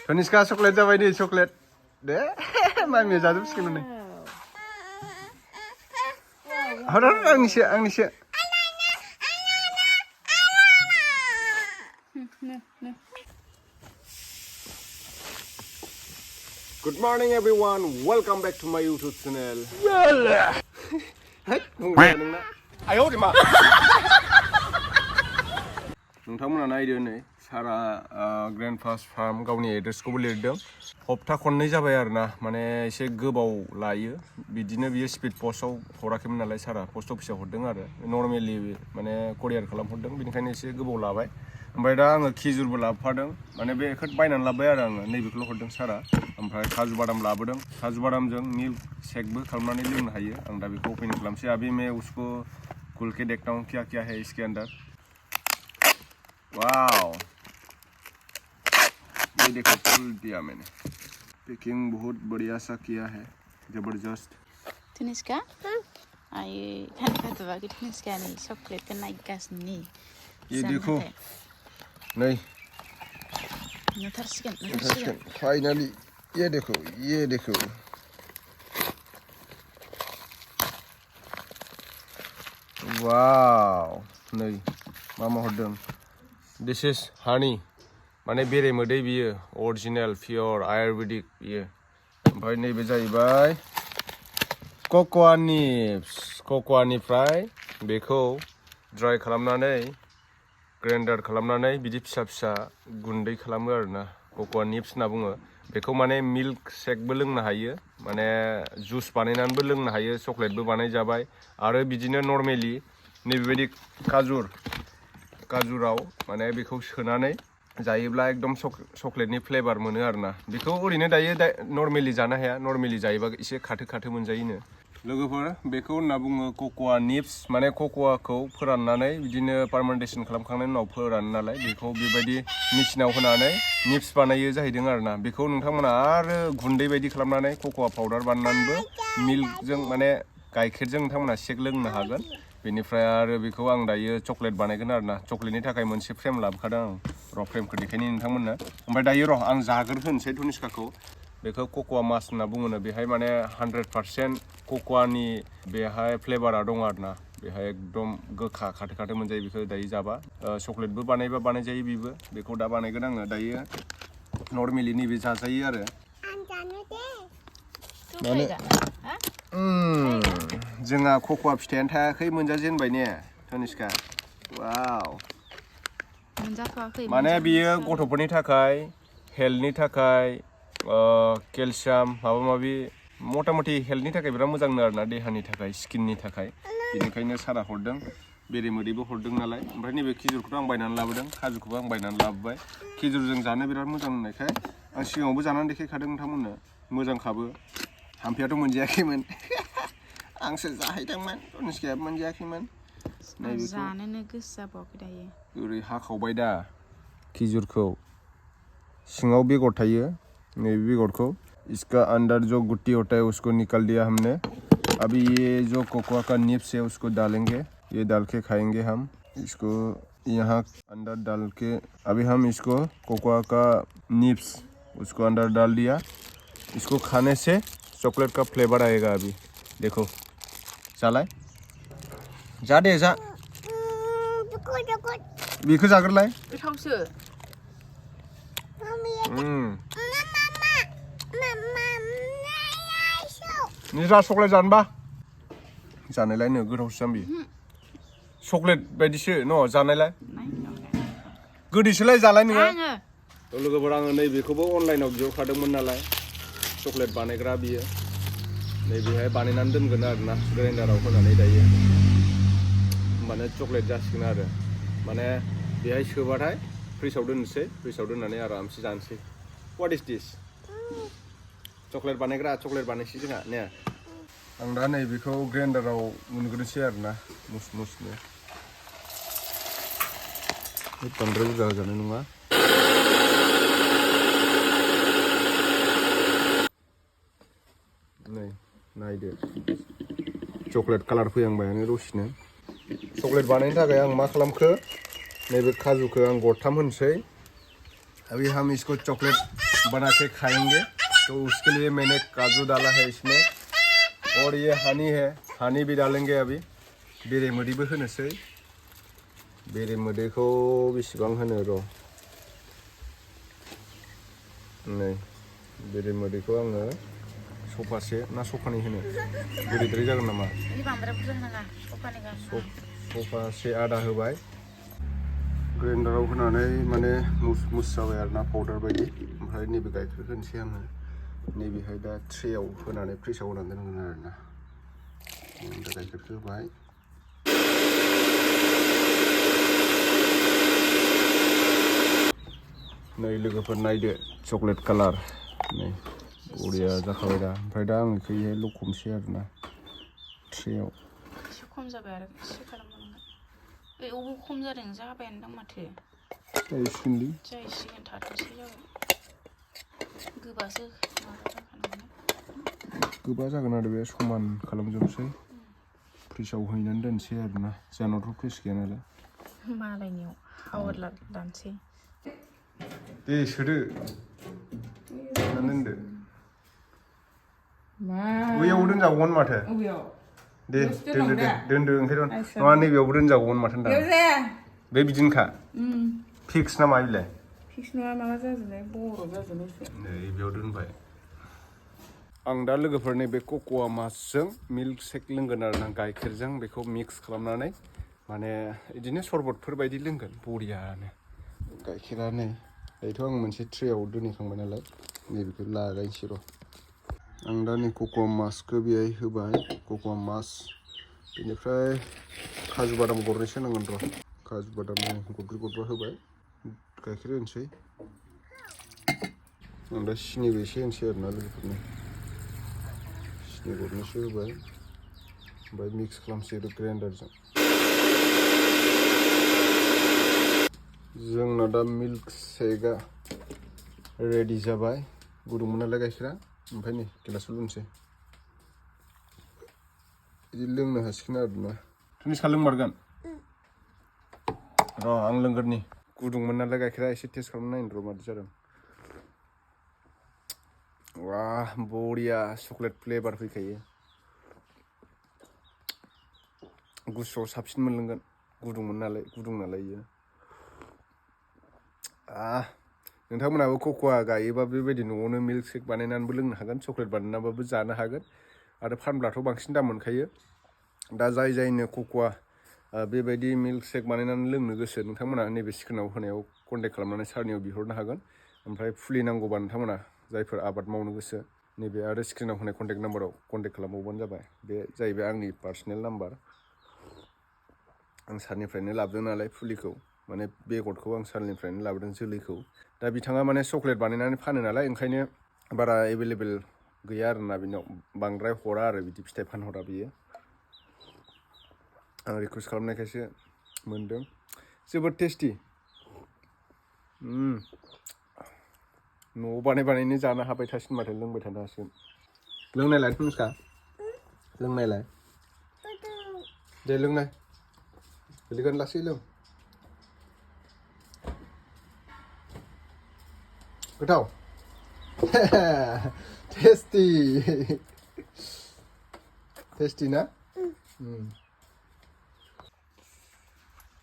Toniska chocolate जाबाय नै chocolate दे मामिया जाजोबसिगोन नै हर आंनिसो Good morning everyone, welcome back to my YouTube channel. Hey, nungna. Ayo di ma. नोंथांमोना नायदो नै सारा ग्रेन्ड फास्ट फार्म गावनि एड्रेसखौबो लिरदों हप्ता खननै जाबाय आरोना माने एसे गोबाव लायो बिदिनो बियो स्पिड पस्टआव हराखैमोन नालाय सारा पस्ट अफिसाव हरदों आरो नर्मेलि माने कुरियार खालामहरदों बेनिखायनो एसे गोबाव लाबाय ओमफ्राय दा आङो खिजुरबो लाबोफादों माने बेखौ बायनानै लाबोबाय आरो आङो नैबेखौल' हरदों सारा ओमफ्राय काजु बादाम लाबोदों काजु बादामजों मिल्क शेकबो खालामनानै लोंनो हायो आं दा बेखौ अपेनिं खालामसै अभी मैं उसको खुल के देखता हूँ क्या क्या है इसके अंदर वाओ ये देखो खोल दिया मैंने पैकिंग बहुत बढ़िया सा किया है जबरदस्त Tuniska आये खाने तो बाकी Tuniska नहीं चॉकलेट का नाइकासनी ये देखो नहीं नथारसिगोन फाइनली ये देखो वाओ नहीं मामा हरदों This is honey माने बेरे मोदै बियो ओरिजिनल प्योर आयुर्वेदिक बियो ओमफ्राय नैबे जाहैबाय कोकोआ निप्स कोकोआनिफ्राय बेखौ ड्राई खालामनानै ग्राइन्डार खालामनानै बिदि फिसा फिसा गुन्दै खालामो आरोना कोकोआ निप्स होनना बुङो बेखौ माने मिल्क शेकबो लोंनो हायो माने जुस बानायनानैबो लोंनो हायो चकलेटबो बानायजाबाय आरो बिदिनो नर्मेलि नैबेबायदि काजुराव माने बेखौ सोनानै जायोब्ला एकदम चकलेटनि फ्लेभार मोनो आरोना बेखौ ओरैनो दायो नर्मेलि जानो हाया नर्मेलि जायोबा एसे खाथो मोनजायोनो लोगोफोर बेखौ होनना बुङो कोकोआ निप्स माने कोकोआखौ फोराननानै बिदिनो फार्मेन्टेसन खालामखांनायनि उनाव फोरानो नालाय बेखौ बेबायदि मेचिनाव होनानै निप्स बानायो जाहैदों आरोना बेखौ नोंथांमोना आरो गुन्दै बायदि खालामनानै कोकोआ पाउडार बानायनानैबो मिल्कजों माने गाइखेरजों नोंथांमोना शेक लोंनो हागोन बेनिफ्राय आरो बेखौ आं दायो चकलेट बानायगोन आरोना चकलेटनि थाखाय मोनसे फ्रेम लाबोखादों आं र' फ्रेमखौ देखायनि नोंथांमोननो ओमफ्राय दायो र' आं जाग्रोहोनोसै तनिष्काखौ बेखौ कोकोआ मास होनना बुङोनो बेहाय माने 100% कोकोआनि बेहाय फ्लेभारा दं आरोना बेहाय एकदम गोखा खाथो मोनजायो बेखौ दायो जाबा चकलेटबो बानायजायो बेबो बेखौ दा बानायगोन आङो दायो नर्मेलि नैबे जाजायो आरो माने जोंहा कोकोआ फिथाइयानो थायाखै मोनजाजेनबाय ने तनिष्का वाव माने बियो गथ'फोरनि थाखाय हेल्थनि थाखाय केलसियाम माबा माबि मथा मथि हेल्थनि थाखाय बिराद मोजांनो आरोना देहानि थाखाय स्किननि थाखाय बेनिखायनो सारा हरदों बेरे मोदैबो हरदों नालाय ओमफ्राय नैबे खिजुरखौथ' आं बायनानै लाबोदों काजुखौबो आं बायनानै लाबोबाय खिजुरजों जानो बिराद मोजां होननायखाय आं सिगाङावबो जानानै देखायखादों नोंथांमोननो मोजांखाबो हाम्फेयाथ' मोनजायाखैमोन आंसो जाहैदोंमोन तनिष्कायाबो मोनजायाखैमोन जानोनो गोसो जाबावाखै दायो ओरै हाखावबाय दा खिजुरखौ सिङाव बेगर थायो नैबे बेगरखौ इसका अंदर जो गुट्टी होता है उसको निकाल दिया हमने अभी ये जो कोकोआ का निप्स है उसको डालेंगे ये डाल के खाएंगे हम इसको यहाँ अंदर डाल के अभी हम इसको कोकोआ का निप्स उसको अंदर डाल दिया इसको खाने से चॉकलेट का फ्लेवर आएगा अभी देखो जालाय जा दे जा बेखौ जाग्रोलाय गोथावसो निजा चकलेट जानोबा जानायलाय नो गोथावसो जाम्बि चकलेट बायदिसो न जानायलाय गोदैसोलाय जालाय नोङो लोगोफोर आङो नैबेखौबो अनलाइनाव बिहरखादोंमोन नालाय चकलेट बानायग्रा बियो नैबेहाय बानायनानै दोनगोन आरोना ग्राइन्डाराव होनानै दायो होमबानो चकलेट जासिगोन आरो माने बेहाय सोबाथाय फ्रिजआव दोननोसै फ्रिजआव दोननानै आरामसे जानोसै व्हाट इज दिस चकलेट बानायसै जोंहा ने आं दा नैबेखौ ग्राइन्डाराव उनग्रोसै आरोना मुसनो बांद्राय बुरजा होजानाय नङा नै नायदो चकलेट कालार फैहांबायानो दसेनो चकलेट बानायनो थाखाय आं मा खालामखो नैबे काजुखौ आं गरथाम होनोसै अभी हम इसको चॉकलेट बना के खाएंगे। तो उसके लिए मैंने काजू डाला है इसमें और ये हनी है, हनी भी डालेंगे अभी। बेरे मोदैबो होनोसै। बेरे मोदैखौ बेसेबां होनो र' नै बेरे मोदैखौ आङो सफासे ना सफानै होनो गोदैद्राय जागोन नामा? सफासे आदा होबाय। ग्राइन्डाराव होनानै माने मुस जाबाय आरोना पाउडार बायदि। ओमफ्राय नैबे गाइखेर होनोसै आङो। नैबेहाय दा ट्रेयाव होनानै फ्रिजआव होनानै दोनगोन आरोना। दा गाइखेरखौ होबाय। नै लोगोफोर नायदो चकलेट कालार नै बरिया जाखाबाय दा। ओमफ्राय दा आं बेखौहाय लखबनोसै आरोना ट्रेयाव। एसे खम जाबाय आरो एसे खालामनांगोन। ओइ अबाव खम जादों जाबायानो दं माथो। जाहैसिगोनलै। जाहैसिगोन थाथोंसै जाबाय। गोबासो माबा जाखानांगोन। गोबा जागोन आरो बे समान खालामजोबनोसै। फ्रिजआव हैनानै दोनसै आरोना। जोंनावथ' फ्रिज गैया नालाय। मालायनियाव हावर लानोसै। दे सोदो। दोनदो। बैयाव दोनजागौमोन माथो। दे दोनदो दे दोनदो ओंखायनो नङा नैबेयावबो दोनजागौमोन माथो होनदां। बे बिदिनोखा। फिक्स ना मा बिलाय? फिक्स नङा माबा जाजोबनाय बर' जाजोबनायसो। नै बेयाव दोनबाय। आं दा लोगोफोर नैबे कक'आ मासजों मिल्क शेक लोंगोन आरोना गाइखेरजों बेखौ मिक्स खालामनानै माने बिदिनो सरबतफोर बायदि लोंगोन बरियानो। गाइखेरा नै दायोथ' आं मोनसे ट्रेयाव दोनहैखांबाय नालाय नैबेखौ लागायनोसै र'। आं दा नै कक'आ मासखौ बेहाय होबाय कक'आ मास। बेनिफ्राय काजु बादाम गरनैसो होनांगोन र'। काजु बादाम गरब्रै होबाय। गाइखेर होनोसै। आं दा सिनिबो एसे होनोसै आरोना लोगोफोरनो। सिनि गरनैसो होबाय। ओमफ्राय मिक्स खालामसै आरो ग्राइन्डारजों। जोंना दा मिल्क शेकआ रेडि जाबाय। गुदुंमोन नालाय गाइखेरा। ओमफ्राय नै गिलासाव लोंसै। बिदि लोंनो हासिगोन आरोना। टुनिसखा लोंमारगोन? र' आं लोंगोरनि। गुदुंमोन नालाय गाइखेरा एसे टेस्ट खालामना नायनो र' मादि जादों। वाह बरिया चकलेट फ्लेभार फैखायो। गुसुआव साबसिन मोनलोंगोन। गुदुंमोन नालाय गुदुं नालाय इयो। नोंथांमोनहाबो कक'आ गायोबा बेबायदि न'आवनो मिल्क शेक बानायनानैबो लोंनो हागोन। चकलेट बानायनानैबाबो जानो हागोन। आरो फानब्लाथ' बांसिन दाम मोनखायो। दा जायनो कक'आ बेबायदि मिल्क शेक बानायनानै लोंनो गोसो नोंथांमोना नैबे स्क्रिनाव होनायाव कन्टेक्ट खालामनानै सारनियाव बिहरनो हागोन। ओमफ्राय फुलि नांगौबा नोंथांमोना जायफोर आबाद मावनो गोसो नैबे आरो स्क्रिनाव होनाय कन्टेक्ट नाम्बाराव कन्टेक्ट खालामबावबानो जाबाय। बे जाहैबाय आंनि पार्सनेल नाम्बार। आं सारनिफ्रायनो लाबोदों नालाय फुलिखौ माने बेगरखौ आं सारनिफ्रायनो लाबोदों जोलैखौ। दा बिथाङा माने चकलेट बानायनानै फानो नालाय ओंखायनो बारा एभेलेबेल गैया आरोना बेनाव बांद्राय हरा आरो बिदि फिथाइ फानहरा बियो। आं रिकुवेस्ट खालामनायखायसो मोनदों। जोबोद टेस्टि। न'आव बानायनो जानो हाबाय थासिगोन माथो लोंबाय थानो हासिगोन। लोंनायलाय टुनिसखा लोंनायलाय। दे लोंनाय। गोलैगोन लासै लों। गोथाव। टेस्टि। टेस्टि ना?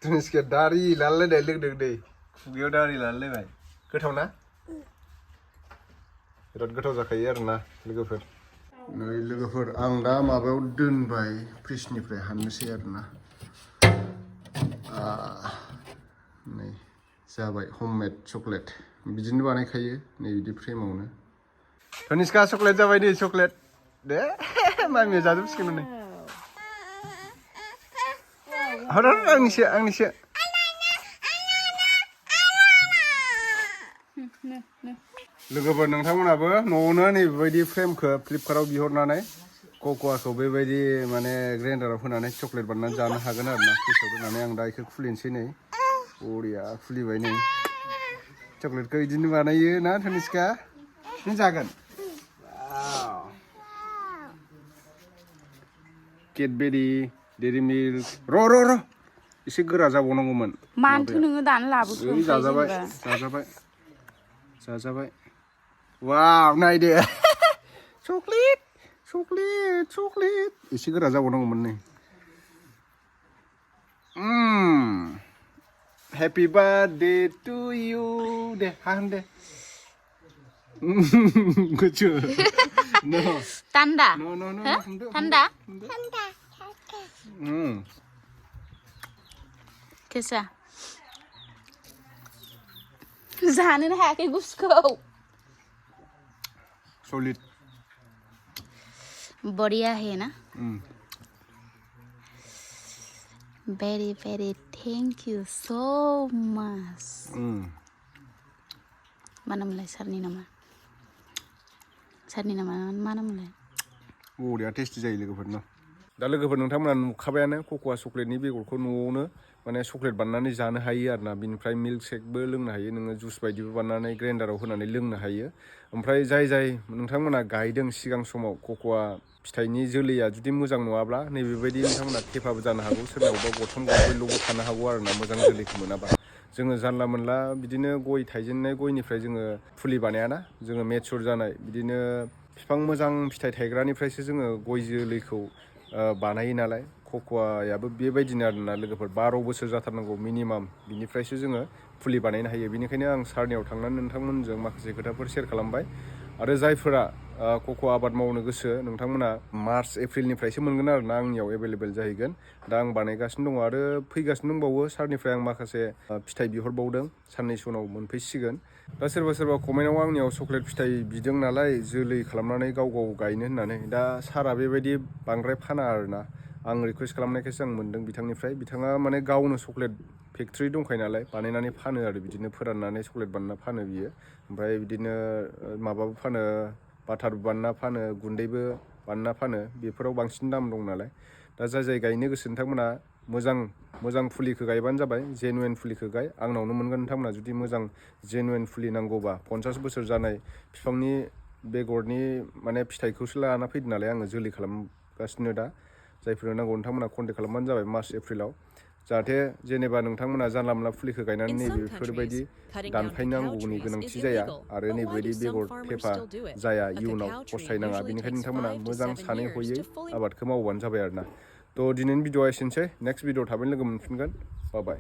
टुनिसखा दारि लालायनाय लोंदों दै। खुगायाव दारि लालायबाय। गोथाव ना? बिराद गोथाव जाखायो आरोना लोगोफोर। नै लोगोफोर आं दा माबायाव दोनबाय फ्रिजनिफ्राय हाननोसै आरोना। नै जाबाय हममेड चकलेट। बिदिनो बानायखायो नै बिदि फ्रेमावनो। टुनिसखा चकलेट जाबाय नै चकलेट। दे मामिया जाजोबसिगोन नै। आंनिसो। लोगोफोर नोंथांमोनहाबो न'आवनो नैबेबायदि फ्रेमखौ फ्लिपकार्टआव बिहरनानै कक'आखौ बेबायदि माने ग्राइन्डाराव होनानै चकलेट बानायनानै जानो हागोन आरोना। फ्रिजआव दोननानै आं दा बेखौ खुलिनोसै नै। बरिया खुलिबाय नै। चकलेटखौ बिदिनो बानायो ना टुनिसखा? नों जागोन? केडबेरि डेरि मिल्क र' एसे गोरा जाबावनांगौमोन। मानोथो नोङो दानो लाबोखो? जाजाबाय। Wow, नायदो चकलेट चकलेट चकलेट एसे गोरा जाबावनांगौमोन नै Happy birthday to you दे हान दे Kucu No Tanda No no no Hah? Tanda Kesa जानोनो हायाखै गुसखौ Solid बढ़िया है ना very very thank you so much mana mulai sarni nama mana mulai बरिया टेस्टि जायो लोगोफोरनो दा लोगोफोर नोंथांमोना नुखाबायानो कक'आ चक्लेटनि बेगरखौ न'आवनो माने चक्लेट बानायनानै जानो हायो आरोना बिनिफ्राय मिल्क शेकबो लोंनो हायो नोङो जुस बायदिबो बानायनानै ग्राइन्डाराव होनानै लोंनो हायो ओमफ्राय जाय नोंथांमोना गायदों सिगां समाव कक'आ फिथाइनि जोलैया जुदि मोजां नङाब्ला नैबेबायदि नोंथांमोना थेफाबो जानो हागौ सोरनावबा गरथाम गरब्रैल'बो थानो हागौ आरोना मोजां जोलैखौ मोनाबा जोङो जानला मोनला बिदिनो गय थाइजेननाय गयनिफ्राय जोङो फुलि बानायाना जोङो मेचुर जानाय बिदिनो बिफां मोजां फिथाइ थायग्रानिफ्रायसो जोङो गय जोलैखौ बानायो नालाय कक'आयाबो बेबायदिनो आरोना लोगोफोर 12 बोसोर जाथारनांगौ मिनिमाम बिनिफ्रायसो जोङो फुलि बानायनो हायो बेनिखायनो आं सारनियाव थांनानै नोंथांमोनजों माखासे खोथाफोर शेयार खालामबाय आरो जायफोरा कक' आबाद मावनो गोसो नोंथांमोना मार्च एप्रिलनिफ्रायसो मोनगोन आरोना आंनियाव एभेलेबेल जाहैगोन दा आं बानायगासिनो दङ आरो फैगासिनो दंबावो सारनिफ्राय आं माखासे फिथाइ बिहरबावदों साननैसो उनाव मोनफैसिगोन दा सोरबा कमेन्टआव आंनियाव चक्लेट फिथाइ बिदों नालाय जोलै खालामनानै गाव गायनो होननानै दा सारा बेबायदि बांद्राय फाना आरोना आं रिकुवेस्ट खालामनायखायसो आं मोनदों बिथांनिफ्राय बिथाङा माने गावनो चक्लेट फेक्ट्रि दंखायो नालाय बानायनानै फानो आरो बिदिनो फोराननानै चक्लेट बानायना फानो बियो ओमफ्राय बिदिनो माबाबो फानो बाटारबो बानायना फानो गुन्दैबो बानायना फानो बेफोराव बांसिन दाम दं नालाय दा जाय गायनो गोसो नोंथांमोना मोजां फुलिखौ गायबानो जाबाय जेनुइन फुलिखौ गाय आंनावनो मोनगोन नोंथांमोना जुदि मोजां जेनुइन फुलि नांगौबा 50 बोसोर जानाय बिफांनि बेगरनि माने फिथाइखौसो लाना फैदों नालाय आङो जोलै खालामगासिनो दा जायफोरनो नांगौ नोंथांमोना कन्टेक्ट खालामबानो जाबाय मार्च एप्रिलाव जाहाथे जेनेबा नोंथांमोना जानला मोनला फुलिखौ गायनानै नैबेफोरबायदि दानफायनांगौनि गोनांथि जाया आरो नैबेबायदि बेगर थेफा जाया इयुनाव फस्थायनाङा बेनिखायनो नोंथांमोना मोजां सानै हयै आबादखौ मावबानो जाबाय आरोना थ' दिनैनि भिडिअआ एसेनोसै नेक्स्ट भिडिअ थाबैनो लोगो मोनफिनगोन बाय